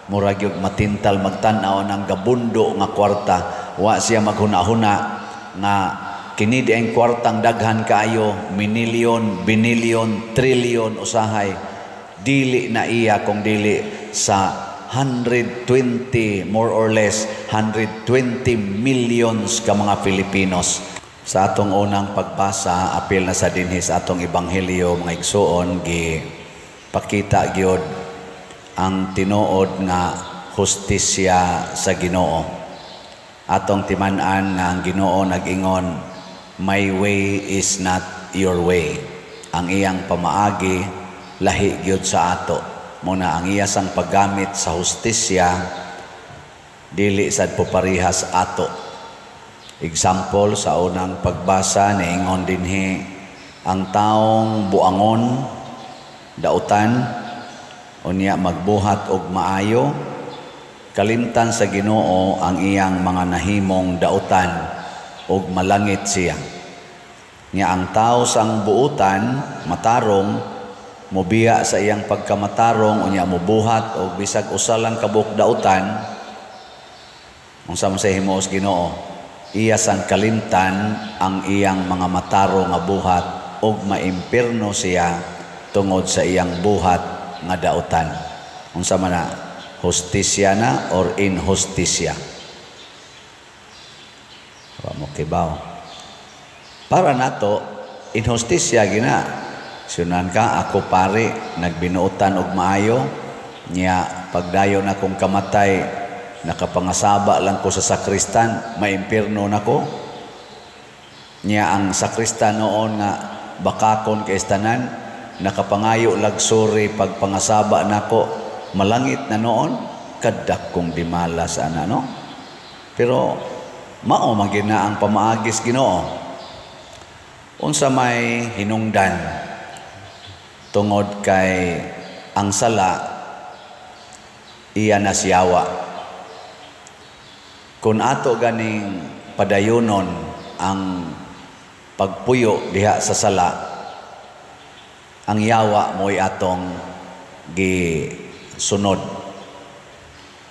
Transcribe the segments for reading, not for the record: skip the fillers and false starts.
Murag yung matintal magtan-aw ng gabundo nga kwarta. Wa siya maghuna-huna nga kini di ang kwartang daghan kaayo, minilyon, binilyon, trilyon usahay. Dili na iya kung dili sa 120, more or less 120 millions ka mga Filipinos. Sa atong unang pagbasa, apil na sa dinhi sa atong ebanghelyo, mga igsuon, gi pakita gyud ang tinuod nga hustisya sa Ginoo. Atong timan-an nga ang Ginoo nag-ingon, "My way is not your way." Ang iyang pamaagi lahi gyud sa ato. Muna ang iya sang paggamit sa hustisya dili sad po parihas ato. Example, sa unang pagbasa, niingon dinhi ang taong buangon, dautan, unya magbuhat og maayo, kalimtan sa Ginoo ang iyang mga nahimong dautan ug malangit siya. Nya ang tao sang buutan, matarong, mobiya sa iyang pagkamatarong, unya mobuhat og bisag usa lang kabuok dautan, unsa man sa himuos Ginoo? Iya sang kalimtan ang iyang mga matarong nga buhat ug maimpirno siya tungod sa iyang buhat nga dautan. Unsa man na? Hustisya na or inhustisya? Wa mo kibaw. Para nato, inhustisya gina. Sunan ka, ako pare, nagbinuotan og maayo, nya pagdayon akong kamatay, nakapangasaba lang ko sa sakristan, maimpirno nako. Nya ang sakristan noon nga bakakon kay tanan, nakapangayo lag sorry pagpangasaba nako, malangit na noon, kadakong dimala sa ana, no? Pero mao man gina ang pamaagis Ginoo. Unsa may hinungdan tungod kay ang sala iya na siyawa? Kung ato ganing padayonon ang pagpuyo diha sa sala, ang yawa mo'y atong gisunod.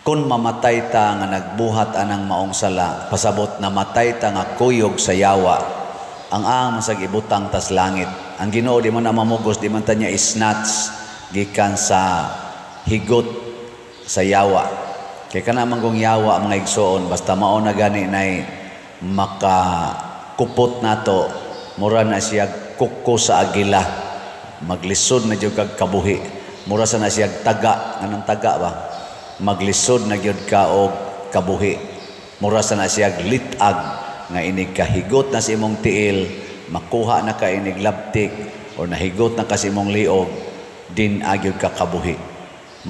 Kung mamatay ta nga nagbuhat anang maong sala, pasabot na matay ta nga kuyog sa yawa, ang ang masag ibutang tas langit. Ang Ginoo di man na mamugos, di man ta niya snatch gikan sa higot sa yawa. Kay kana man kung yawa, mga igsoon, basta mao na gani nay makakupot nato, mura na siya kuko sa agila. Maglisod na jud kag kabuhi. Mura sa na siya taga, nganong taga ba? Maglisod na gyud ka og kabuhi. Mura sa na siya litag nga inig kahigot na sa imong tiil, makuha na ka inig labtik or nahigot na ka sa imong liog, din agyod ka kabuhi.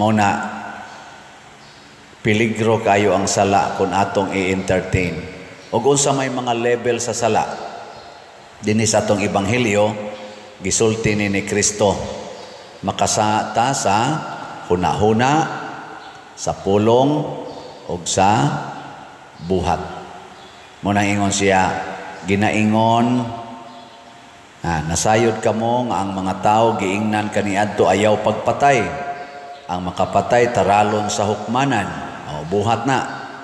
Mao na peligro kayo ang sala kung atong i-entertain. Og unsa may mga level sa sala? Dinhi sa atong ebanghelyo, gisulti ni Kristo, makasata sa hunahuna, sa pulong ug sa buhat. Mo nang ingon siya, ginaingon, nasayod kamo nga ang mga tao giingnan kaniadto, "Ayaw pagpatay. Ang makapatay taralon sa hukmanan." O, buhat na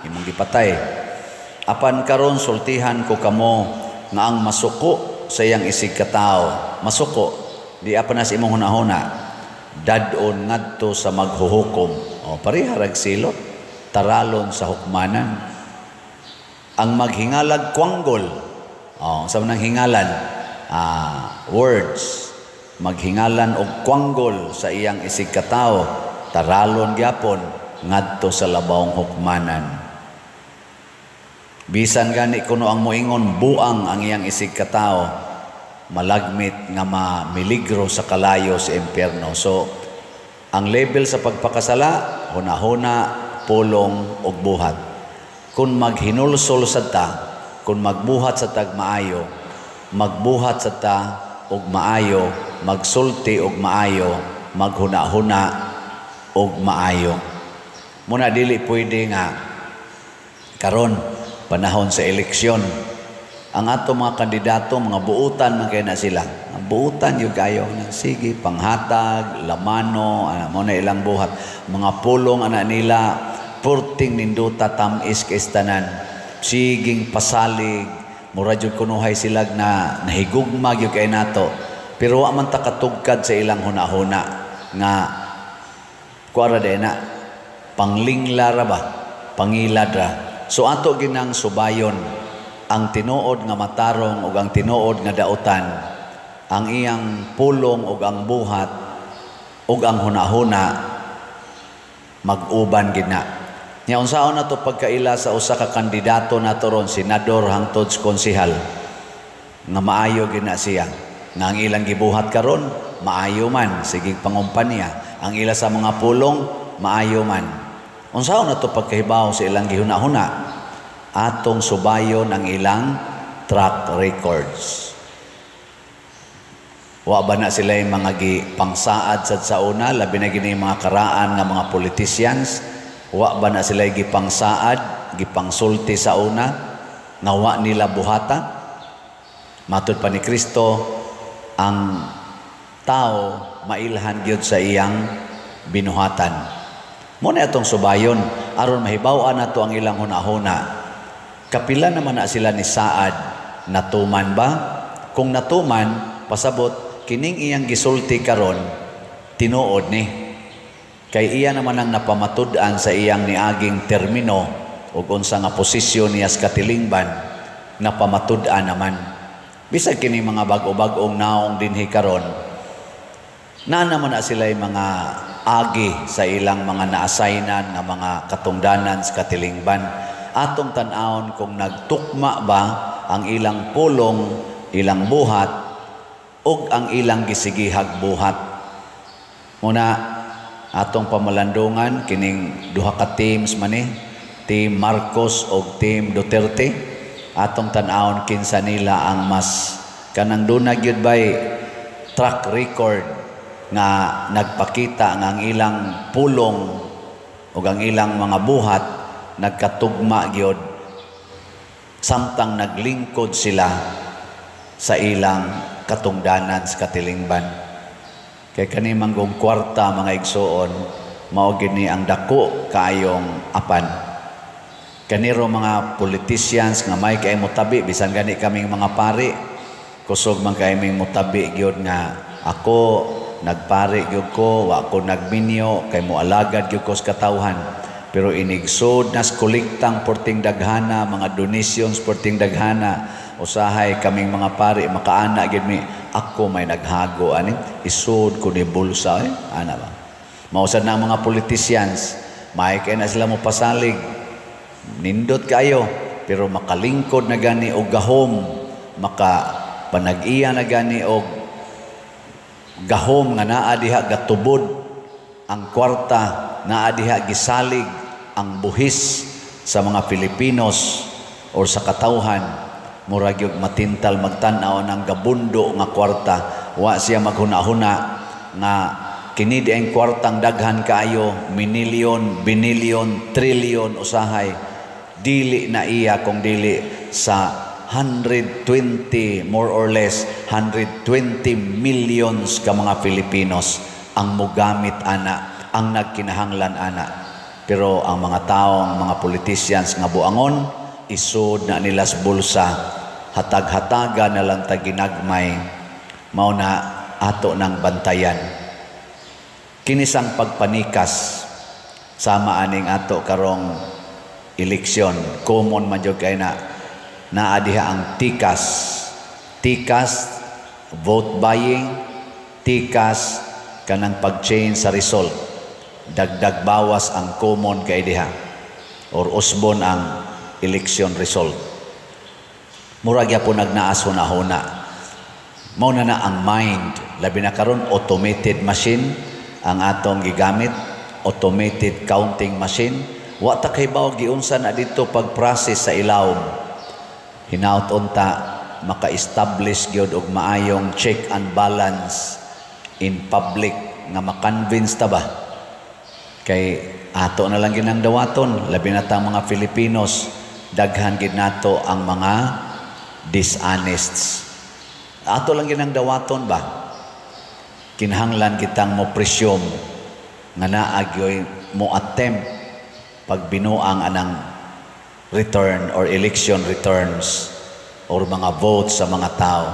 imong gipatay. "Apan karon sultihan ko kamo nga ang masuko sa iyang isig katao," masuko di apa na sa imong hunahuna, "dad-on ngadto sa maghuhukom." O, pareha rag silot, taralon sa hukmanan. Ang maghingalag kwanggol. O, sa manang hingalan, words, maghingalan og kwanggol sa iyang isig katao, taralon gyapon ngadto sa labawng hukmanan. Bisan gani kuno ang moingon buang ang iyang isig katao, malagmit nga mamiligro sa kalayo sa impyerno. So, ang level sa pagpakasala, hunahuna, pulong ug buhat. Kung maghinulsol sa ta, kung magbuhat sa tag maayo, magbuhat sa ta og maayo, magsulti og maayo, maghuna-huna og maayo. Muna dili pwede nga karon panahon sa eleksyon, Ang ato mga kandidato, mga buutan man kay na sila. Ang buutan yung kayo. Sige, panghatag, lamano, ana, mo na ilang buhat. Mga pulong ana nila, purting ninduta, tamis kay tanan. Siging pasalig, mura jud kunuhay sila na nahigugma gyud kay nato. Pero wa man ta katugkad sa ilang hunahuna nga kuara day na panglingla ra ba, pangilad ra. So ato ginang subayon ang tinuod nga matarong ug ang tinuod nga dautan, ang iyang pulong ug ang buhat ug ang hunahuna mag-uban gid na. Nya unsaon nato pagkaila sa usa ka kandidato nato ron, senador hangtod sa konsehal, nga maayo gid na siya, nga ang ilang gibuhat karon maayo man, sige pangumpanya, ang ila sa mga pulong maayo man? Unsaon nato pagkahibaw sa ilang gihuna-huna? Atong subayon ang ilang track records. Wa ba na sila yung mga gipangsaad sa una, labi na gini mga karaan nga mga politicians? Wa ba na sila gipangsaad, gipangsulti sa una nga wa nila buhata? Matud pa ni Kristo, ang tao mailhan gyud sa iyang binuhatan. Mo na atong subayon aron mahibaw-an nato ang ilang hunahuna. Kapila naman na sila ni saad, natuman ba? Kung natuman, pasabot kining iyang gisulti karon tinuod ni. Kay iya naman ang napamatud-an sa iyang niaging termino ug unsa nga posisyon niya sa katilingban, napamatud-an naman. Bisag kini mga bag-o-bag-ong naong dinhi karon, na naman na sila mga agi sa ilang mga naasaynan nga mga katungdanan sa katilingban. Atong tan-awon kung nagtukma ba ang ilang pulong, ilang buhat, ug ang ilang gisigihag buhat. Muna atong pamalandungan kining duha ka teams man ni, Team Marcos og Team Duterte. Atong tan-awon kinsa nila ang mas kanang duna gyud bay track record nga nagpakita nga ang ilang pulong ug ang ilang mga buhat nagkatugma gyud samtang naglingkod sila sa ilang katungdanan sa katilingban. Kay kani manggong kwarta, mga igsuon, mao gini ang dako kaayong apan. Kaniro mga politicians nga may kay motabi, bisan gani kaming mga pari, kusog man kay ming motabi gyud nga ako nagpari gyud ko, wa ko nagminyo kay moalagad gyud ko sa katawhan. Pero inigsod nas kolektang porting daghana, mga donations porting daghana, usahay kaming mga pari makaana gyud mi, ako may naghago ani, isod ko ni bulsa eh, ana ba. Mausad na ang mga politicians, may kay na sila mo pasalig, nindot kayo, pero makalingkod na gani og gahom, maka panag-iya na gani og gahom nga naa diha gatubod ang kwarta, naa diha gisalig ang buhis sa mga Filipinos or sa katawhan, murag gyud matintal magtan-aw ng gabundo nga kwarta. Wa siya maghuna-huna nga kini di ang kwartang daghan kaayo, minilyon, binilyon, trilyon usahay, dili na iya kung dili sa 120, more or less 120 millions ka mga Filipinos ang mugamit ana, ang nagkinahanglan ana. Pero ang mga taong mga politicians nga buangon, isod na nila sa bulsa, hatag-hataga na lang ta ginagmay. Mao na ato ng bantayan. Kinisang pagpanikas sama aning ato karong eleksyon, common man jud kay na naa diha ang tikas. Tikas vote buying, tikas kanang pag-change sa result. Dagdag bawas ang common kay diha or usbon ang election result. Murag gyapon nagnaas huna-huna. Mao na na ang mind, labi na karon automated machine ang atong gigamit, automated counting machine. Wa ta kahibaw giunsa na dito pag-process sa ilawom. Hinaut unta maka-establish gyud og maayong check and balance in public nga ma-convince ta ba. Kay ato na lang ginang dawaton, labi na ta mga Filipinos, daghan gid nato ang mga dishonest. Ato lang ginang dawaton ba? Kinahanglan kitang mo presume nga naa gyoy mo attempt pagbinuang anang return or election returns or mga votes sa mga tao.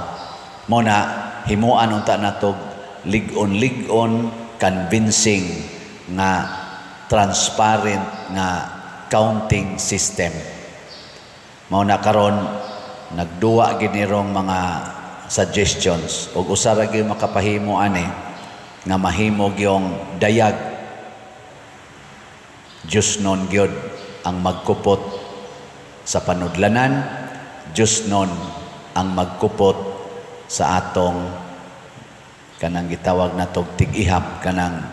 Mo na himuan unta nato lig-on-lig-on, convincing nga transparent nga counting system. Mao na karon nagduwa ginirong mga suggestions ug usa ra gyud makapahimo ani nga mahimo gyong dayag, Diyos nun gyud ang magkupot sa panudlanan, Diyos nun ang magkupot sa atong kanang gitawag natog tig-ihap, kanang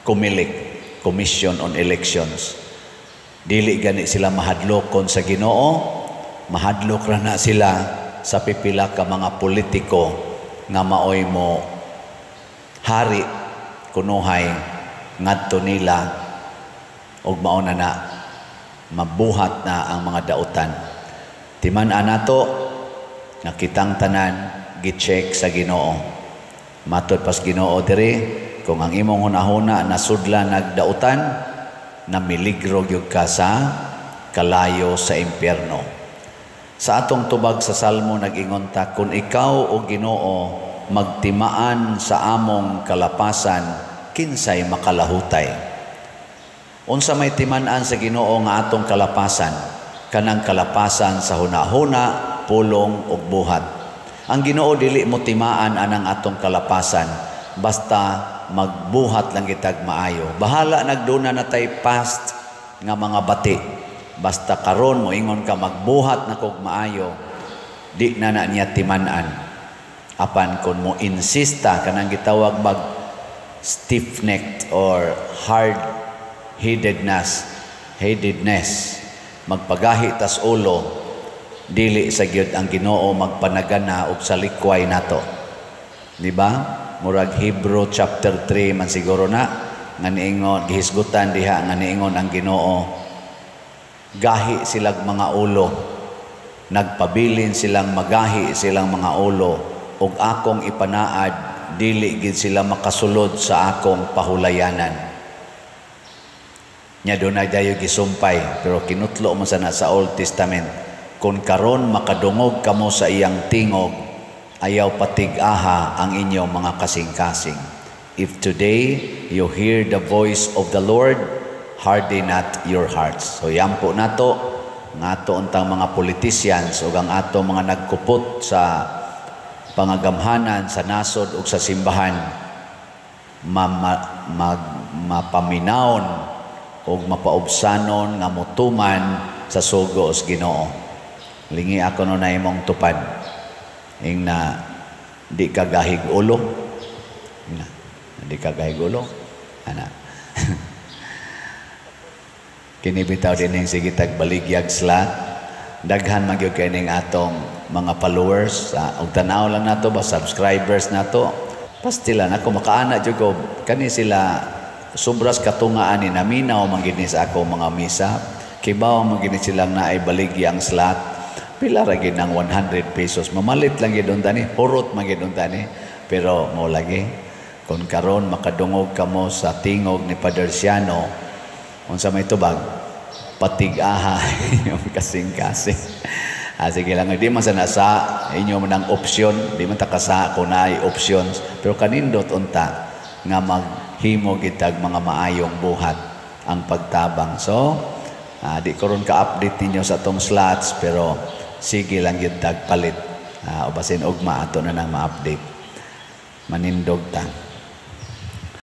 COMELEC, Commission on Elections. Dili gani sila mahadlokon sa Ginoo, mahadlok ra na sila sa pipila ka mga politiko nga maoy mo hari kunuhay ngadto nila ug mao na na mabuhat na ang mga dautan. Timan-an nato nga kitang tanan gi-check sa Ginoo. Matod pas Ginoo diri, kung ang imong hunahuna nasudlan nagdautan, namiligro gyud ka sa kalayo sa impyerno. Sa atong tubag sa Salmo, nag-ingon ta, "Kung ikaw, o Ginoo, magtimaan sa among kalapasan, kinsay makalahutay?" Unsa may timan-an sa Ginoo nga atong kalapasan? Kanang kalapasan sa hunahuna, pulong ug buhat. Ang Ginoo dili mo timaan anang atong kalapasan basta magbuhat lang kitag maayo. Bahala nagduna na tay past nga mga bati. Basta karon moingon ka, "Magbuhat na kog maayo," di na na niya timan-an. Apan kung mo insista, kanang gitawag mag stiff-necked or hard-headedness, magpagahi tas ulo, dili sa gyud ang Ginoo magpanagana og salikway nato. Di ba? Murag Hebrew chapter 3 man siguro na nga niingon, gihisgutan diha nga niingon ang Ginoo, gahi silang mga ulo, nagpabilin silang magahi silang mga ulo, ug akong ipanaad, dili gid sila makasulod sa akong pahulayanan. Nya dunay dayo gisumpay, pero kinutlo man sana sa Old Testament, "Kung karon makadungog kamo sa iyang tingog, ayaw patig-aha ang inyong mga kasing-kasing." If today you hear the voice of the Lord, harden not your hearts. So yan po nato nga ato untang mga politicians ug ang ato mga nagkupot sa pangagamhanan sa nasod ug sa simbahan mapaminawon ug mapaubsanon nga motuman sa sugo sa Ginoo. Lingi ako no na imong tupad. Ing na di ka gahig ulo. Ing na, di ka gahig ulo. Ana. Kini bitaw dining sige tag baligyag slot. Daghan man gyud kay ning atong mga followers, ug tan-aw lang nato ba, subscribers nato. Pastila nako makaana jud ko kani sila, sobras katungaan ni naminaw man gid ni sa ako mga misa. Kibaw man gid ni silang naay baligyang slot. Pila ra gid ng 100 pesos. Mamalit lang gid unta ni, hurot man gid unta ni. Pero mo lagi kung karon makadungog kamo sa tingog ni Father Siano, unsa may tubag? Patig-aha yung kasing-kasing. Ah, sige lang, di man sa nasa inyo man ang option, di man ta kasa kung naay options, pero kanindot unta nga maghimo gitag mga maayong buhat ang pagtabang. So, di ko ron ka-update ninyo sa atong slots, pero sige lang gyud tag palit. O basin ugma ato na nang ma-update. Manindog ta.